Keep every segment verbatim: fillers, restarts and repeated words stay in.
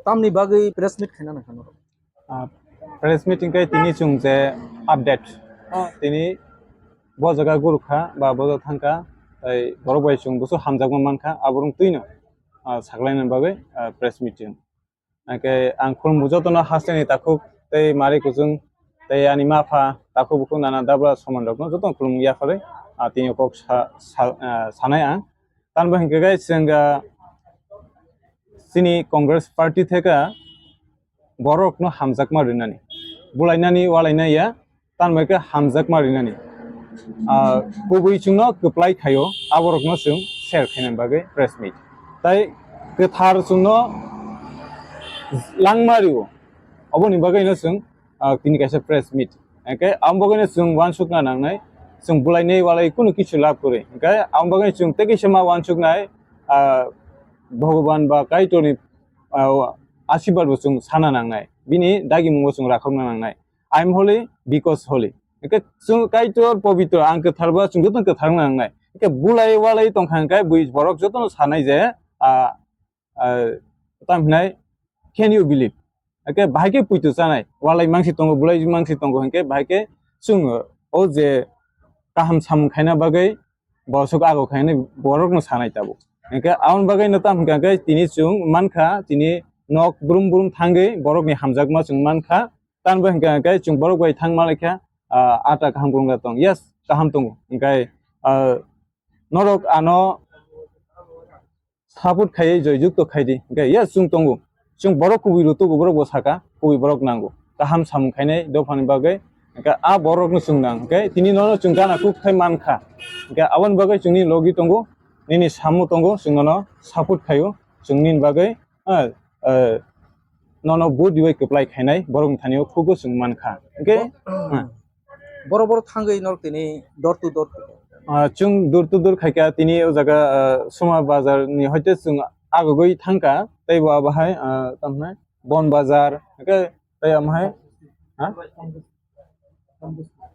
Tamni bagwi press meet khaina nangkha norok? Ah, press meet hwnkhe tini chwng je update. Ah. Tini bo jaga gurukha ba bo jaga thangkha, tei borok bai chwng busu hamjakma mankha, aborok twino, ah, saklaina bagwi, ah, press meet chwng. Hwnkhe ang khulumgo jotono hasteni takhuk tei mari kuchung tei ani ma pha takhuk bukhuk nana dabra soman rokno jotono khulumgo yaphare, ah, tini kok sa-, sa-, ah, sanai ang. Tamni bagwi hwnkhe guys, chwng, ah, chini Congress party theka borokno hamjakma rinani, bulainani walainai ya, tamni bagwi khe hamjakma rinani. Ah, kubui chwngno kwplai khaio, aborokno chwng share khaina bagwi press meet. Tai kwthar chwngno langma rio, oboni bagwino chwng, ah, tini kaisa press meet. Hwnkhe amo bagwino chwng uansukna nangnai, chwng bulainai walai kunu kichu lab kwrwi. Hwnkhe amo bagwino chwng tei kaisa ma uansuknai, ah, Bhogoban ba Kaitorni, ah, asirbat bo chwng sana nangnai, bini dagimung bo chwng rakhokna nangnai. I am holy because holy. Hwnkhe chwng Kaitor pobitro, ang kwthar ba chwng jotono kwthar wngna nangnai. Hwnkhe bulai walai tongkha hwnkhe bui borok jotono sanai je, ah, ah, tamo hinai, can you believe? Hwnkhe bahai khe puitu chanai, walai mangsi tongo, bulai mangsi tongo, hwnkhe bahai khe chwng o je kaham samung khaina bagwi bosok ago khainai borokno sanai tabuk. Hwnkhe aboni bagwino tamo hwnkha khe tini chwng mankha, tini nok brum brum thangwi borokni hamjakma chwng mankha. Tamni bagwi hwnkha khe chwng borok bai thang malaikha, ah, ata kaham kwrwngya tong. Yes, kaham tongo. Hwnkhe, ah, norok ano support khaiwi joy jukto khaidi. Hwnkhe, yes, chwng tongo. Chwng borok kubui rw tugo, borok bo saka, kubui borok nango. Kaham samung khainai dophani bagwi. Hwnkhe, a borokno chwng nang. Hwnkhe, tini nono chwng gana kuk khai mankha. Hwnkhe, aboni bagwi chwngni logi tongo, nini samo tongo, chwng nono support khaio. Chwng nini bagwi, ah, ah, nono vote riwi kwplai khainai, borokni thani o khugo chwng mankha. Hwnkhe, ah. Borok borok thangwi norok tini door to door. Ah, chwng door to door khaikha tini o jaga, ah, Soma Bazar ni hoite chwng agogwi thangkha, tei bo abo hai, ah, tamo hwnai Bon Bazar, hwnkhe tei amo hai, ha?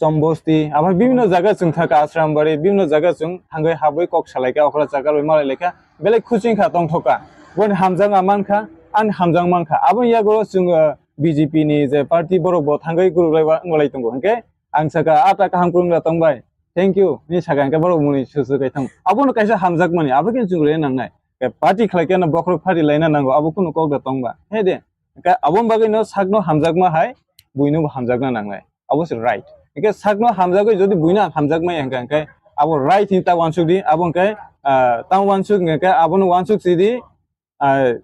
Chombosti, abo hai bibinno jaga chwng thangkha, Asrambari, bibinno jaga chwng thangwi habwi kok salaikha, okra chakar bai malai laikha, belai khuching kha tongthokha, boni hamjakma mankha, ani hamjakma mankha, aboni yago chwng, ah, B J P ni je party borok bo thangwi guruk lai wa-, wng lai tongo, hwnkhe Ang saka, "Ah, ta kaham kwrwng da tong bai. Thank you," hinwi saka, hwnkhe borok mwnwi susu kai thang. Abono kaisa hamjakmani, abo khe chwng rwna nangnai. Khe party khlai khe no bokhorok party laina nango, abo kunu kok da tong ba. He de. Hwnkhe aboni bagwi no sakno hamjakma hai, buino bo hamjakna nangnai. Abo se right. Hwnkhe sakno hamjagwi jodi buino ang hamjakma ya hwnkhe, hwnkhe abo right hinwi ta uansuk di, abo hwnkhe, ah, ta uansuk hwnkhe abono uansuk si di, ah,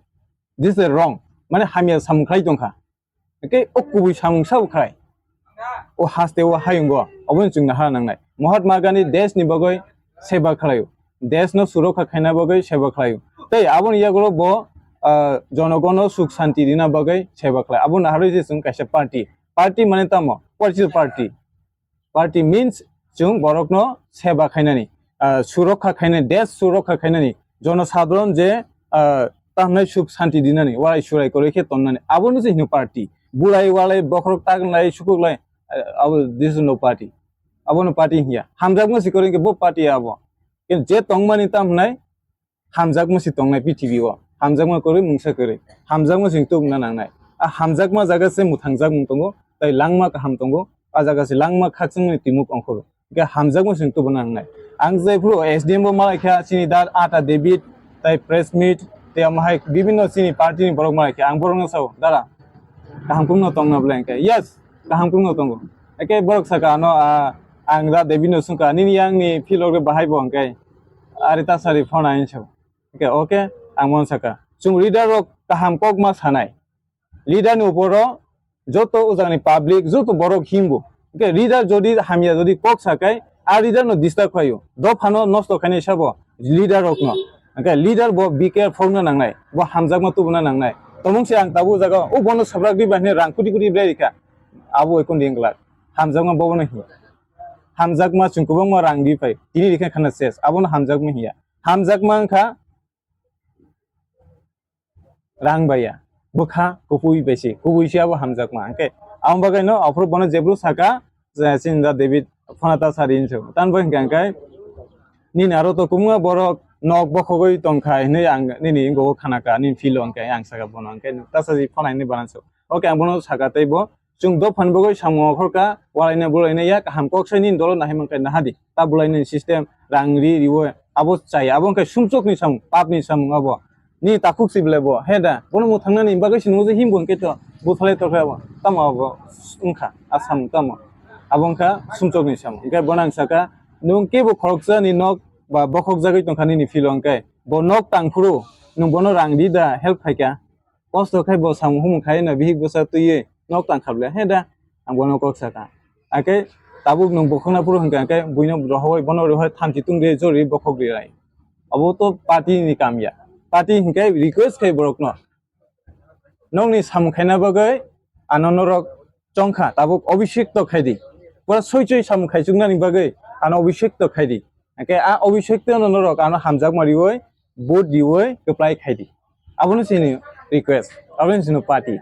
this is wrong. Mane hamya samung khlai tongkha. Hwnkhe o kubui samung sabo khlai. O haste o hayungo, obono chwng nahar nangnai. Mahatma Gandhi desh ni bagwi seba khlaio. Desh no surokha khaina bagwi seba khlaio. Tei aboni yagulo bo, ah, jonogono suk santi rina bagwi seba khlai. Abo naharwi je chwng kaisa party. Party mane tamo? What is party? Party means chwng borokno seba khainani, ah, surokha khainani, desh surokha khainani, jonosadharon je, ah, tamhnai suk santi dinani, walai surai kwrwi khe tonnani, abono se hino party. Burai walai bokhorok taknai sukuklai, ah, abo, this is no party. Abono party hiya. Hamjakma se kwrwi khe bo party abo. Kintu je tongmani tamhnai hamjakma se tongnai prithibi o. Hamjakma kwrwi mungsa kwrwi. Hamjakma se tubuna nangnai. A hamjakma jaga se mwthangjak mung tongo, tai langma kaham tongo. A jaga se langma khakchangmani timuk ongkhoro. Hwnkhe hamjakma se tubuna nangnai. Ang jai phuru S D M bo malai kha, chini da Ata David, tai press meet, tei omo hai bibinno chini party ni borok malai kha. Ang borokno sao, "Dara, kaham kwrwngno tongna bwle?" Hwnkhe, "Yes, kaham kwrwngno tongo." Hwnkhe borok saka ano, a, ang da David no swngkha, "Nini yang ni field rok bahai bo?" Hwnkhe, "Ari ta sari phone ain sao." Hwnkhe, okay, ang bono saka. Chwng leader rok kaham kok ma sanai. Leader ni upor o joto o jaga ni public, joto borok himbo. Hwnkhe leader jodi hamya jodi kok sakai, a leader no disturb khlaio. Dopha no nosto khainai sabo leader rok no. Hwnkhe leader bo B K R phone no nangnai, bo hamjakma tubuna nangnai. Tomung se ang tabuk jaga o bono sabrak di bahne rang kuti kuti brai rikha. Abo ekon di englak. Hamjakma bobo no hiya. Hamjakma chwng kwbangma rang di phai. Tini rikha khana ses. Abono hamjakma hiya. Hamjakma wngkha rang baiya, bwkha kubui bai se, kubui se abo hamjakma. Hwnkhe amo bagwi no aphuru bono jebru saka, je chini da David phone ta sari hinwi saka. Tamni bagwi hwnkha hwnkhe nini aro to kwbangma borok nok bokhogwi tongkha hinwi ang nini wngkha khana kha, nini feel o hwnkhe ang saka bono hwnkhe tasa ji phone hinwi bana se. Okay, ang bono saka tei bo chwng dophani bagwi samung okhorkha, walaina bulaina ya kaham kok sai nini dolo nahai mankha nahadi. Ta bulainani system, rang ri riwi abo chaya, abo hwnkhe sumsokni samung, papni samung abo. Ni takhuk si bwlai bo, he da, bono mwthangnani bagwi si nungwi himbo hwnkhe to buthalai tokhe abo. Tamo abo wngkha, a samung tamo. Abo wngkha sumsokni samung. Hwnkhe bono ang saka, nwng kebo khoroksa ni nok ba bokhok jagwi tongkha nini feel o hwnkhe. Bo nok tangphuru, nwng bono rang di da, help khaikha. Kosto khai bo samung humung khai no bihik bwsa twiwi nok tang kha bwle, he da, ang bono kok saka. Akhe tabuk nwng bokhokna phuru hwnkha khe buino rohoi bono rohoi thamchi tung ri jori bokhok ri rai. Abo to party ni kam ya. Party hwnkhe request khai borok no. Nokni samung khaina bagwi ano norok chongkha, tabuk obisek to khai di. Pura soi soi samung khaichuknani bagwi ano obisek to khai di. Akhe a obisek to no norok ano hamjakma riwi, vote riwi, kwplai khai di. Abono chini request, abono chini party.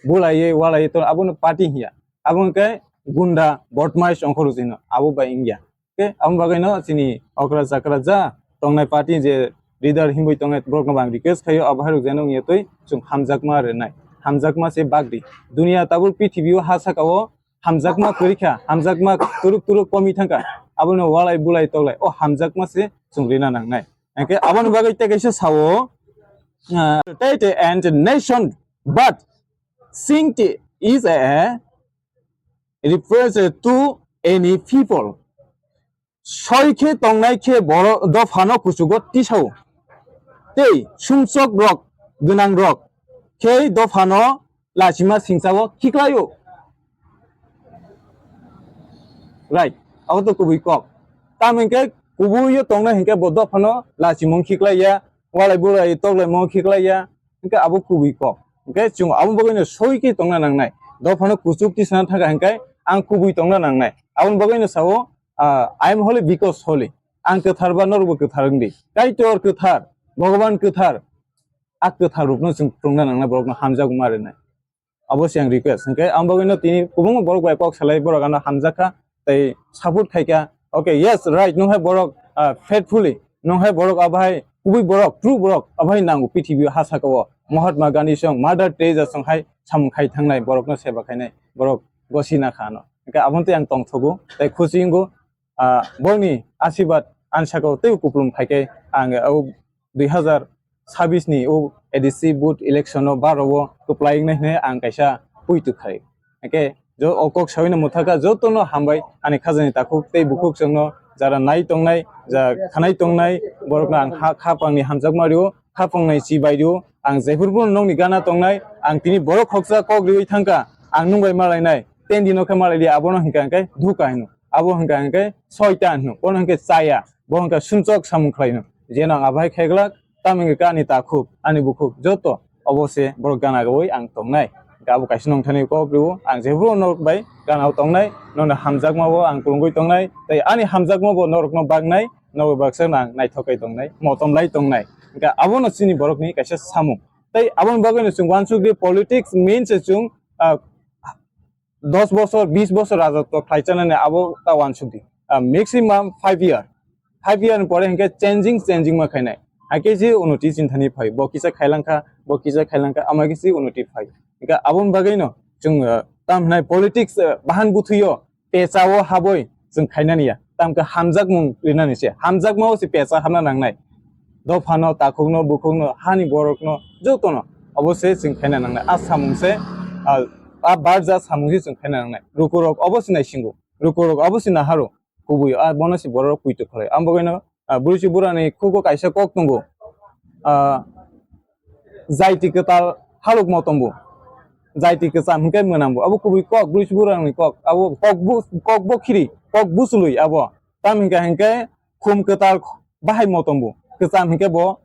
Bulaiwi, walaiwi to abono party hiya. Abo hwnkhe gunda, bodmais ongkhorok chino, abo bai wngya. Khe abo bagwino chini okra chakra ja tongnai party je leader himwi tongnai borokno bo ang request khaio, abo hairok jeno wngya twi chwng hamjakma rwnai. Hamjakma se bagdi. Dunia tabuk pithibio ha sakao hamjakma kwrwi kha, hamjakma turuk turuk komwi thangkha. Abono walai bulai toklai, o hamjakma se chwng rina nangnai. Hwnkhe aboni bagwi tei kaisa sao, ah, state and nation, but Singh is a reference to any people. Soi khe tongnai khe borok dophano kuchugo tisao. Tei sumsok rok, gwnang rok khe dophano lachima singchao khiklaio. Right, abo to kubui kok. Tamo hwnkhe kubuio tongnai hwnkhe bo dophano lachimung khiklaiya, walai bulai toklaimung khiklaiya, hwnkhe abo kubui kok. Hwnkhe chwng abo bagwino soi khe tongna nangnai. Dophano kuchuk tisana thangkha hwnkhe ang kubui tongna nangnai. Aboni bagwino sao, ah, "I am holy because holy." Ang kwthar ba norokbo kwthar wng di. Kaitor kwthar, Bhogoban kwthar, a kwthar rupno chwng tongna nangnai, borokno hamjakma rwnai. Abo se ang request. Hwnkhe ang bagwino tini kwbangma borok bai kok salai, borok ano hamjakha tei support khaikha. Okay, yes, right, nwng hai borok, ah, faithfully, nwng hai borok abo hai kubui borok, true borok abo hai nango pithibio ha sakao. Mahatma Gandhi song, Mother Teresa song hai samung khai thangnai, borokno seba khainai, borok gosina kha ano. Hwnkhe aboni tei ang tongthogo, tei khusi wngo. Ah, borokni asirwad ani sakao teibo kupulung phaikhe ang o dui hazar sabis ni o A D C vote election o baro o kwplai wngnai hwnwi ang kaisa puitu khai. Hwnkhe jo o kok saui no mwthakha jotono hambai ani khajani takhuk tei bukhuk chwngno jara nai tongnai, ja khanai tongnai, borokno ang ha khapangni hamjakma rio, khapang nai chibai rio, ang jephuru bono nokni gana tongnai, ang tini borok khoksa kok riui thangkha, ang nwng bai malainai, ten dino khe malai di, abono hwnkha hwnkhe dhuka hino. Abo hwnkha hwnkhe soitan hino, bono hwnkhe chaya, bo hwnkha sumsok samung khlaino. Jeno ang abo hai khe glak, tamo hwnkhe ani takhuk, ani bukhuk joto obo se borok gana gaui ang tongnai. Hwnkhe abo kaisa nongthani kok rwo, ang jephuru norok bai gana o tongnai, nono hamjakma bo ang kulungui tongnai, tei ani hamjakma bo norokno baknai, norok baksa no ang naithok kai tongnai, motom lai tongnai. Hwnkhe abono chini borokni kaisa samung. Tei aboni bagwino chwng uansuk di politics means se chwng, ah, dos bosor, bis bosor rajotwo khlai chanani abo ta uansuk di. Ah, maximum five year. Five year ni pore hinkhe changing, changing ma khainai. Haikhe se unoti chinthani phai. Bo kisa khailangkha, bo kisa khailangkha, ama khe se unoti phai. Hinkhe aboni bagwino chwng, ah, tam hinai politics, ah, bahan buthuio pecha o haboi chwng khainani ya. Tamkhe hamjakmung rinani se. Hamjakma o se pecha hamna nangnai. Dophano, takhukno, bukhukno, hani borokno, jotono obo se chwng khaina nangnai. A samung se, ah, a barja samung se chwng khaina nangnai. Rukurok obo se naisingo. Rukurok obo se naharo. Kubui, ah, bono se borok puitu khlai. Ang bagwino, ah, bwrwi se burani khugo kaisa kok tongo. Ah, jaiti kwtal halukma tongo. Jaiti kwcham hinkhe mwnambo. Abo kubui kok, bwrwi se burani kok. Abo kok bu-, kok bo khiri, kok buchului abo. Tam hinkhe hinkhe khum kwtal bahai mo tongo. Kwcham hinkhe bo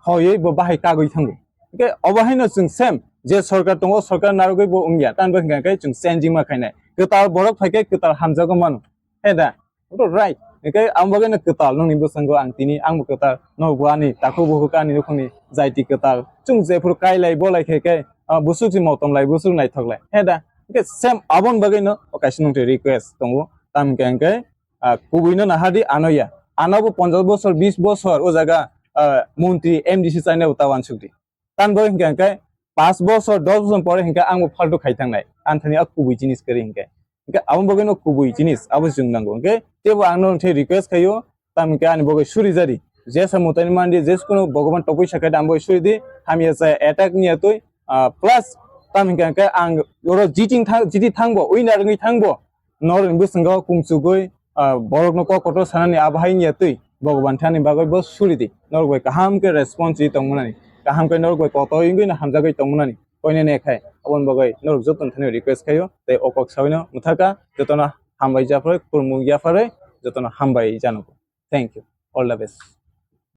hoywi bo bahai kagwi thango. Hinkhe obo haino chwng same je sorkar tongo, sorkar narwgwi bo wngya. Tambo hinkhe hinkhe chwng changing ma khainai. Kwtal borok phaikhe kwtal hamjago mano. He da? Right. Hinkhe ang bagwino kwtal nokni bwskango ang tini, ang bo kwtal, nok bo ani takhuk bukhuk ani nukhungni jaiti kwtal. Chwng jephuru kailai bolai khe khe, ah, busuk si motom lai, busuk naithok lai. He da? Hinkhe same aboni bagwino o kaisa nungtwi request tongo. Tam hinkhe hinkhe, ah, kubuino nahadi ano ya. Ano bo ponchash bosor, bis bosor o jaga, ah, montri, M D C chaina bo ta uansuk di. Tan bo hinkha hinkhe paanch bosor, dos bosor pore hinkhe ang bo faltu khai thangnai. Ang thani a kubui jinis kwrwi hinkhe. Hinkhe abo bagwi no kubui jinis abo chwng nango. Hinkhe tebo ang no thai request khaio, tam hinkhe ani bagwi suri jari. Jesa mutani mandi, jeskunu Bhogoban topoi sakha da ang bagwi suri di, hamya cha attack niya twi, ah, plus tam hinkhe hinkhe ang oro jiting thang, jiti thangbo, winner wngwi thangbo, norokni bwskango kungsugwi, ah, borokno kok kotor sanani abo hai niya twi Bhogoban thani bagwi bo suri di. Norok bai kaham khe response ri tongmani, kaham khe norok bai kotor wngwi no hamjagwi tongmani. Koine ne khai, aboni bagwi norok joto thani request khaio, tei o kok sawino muthaka, jotono hambai japharwi, khulumung yapharwi, jotono hambai jano. Thank you. All the best.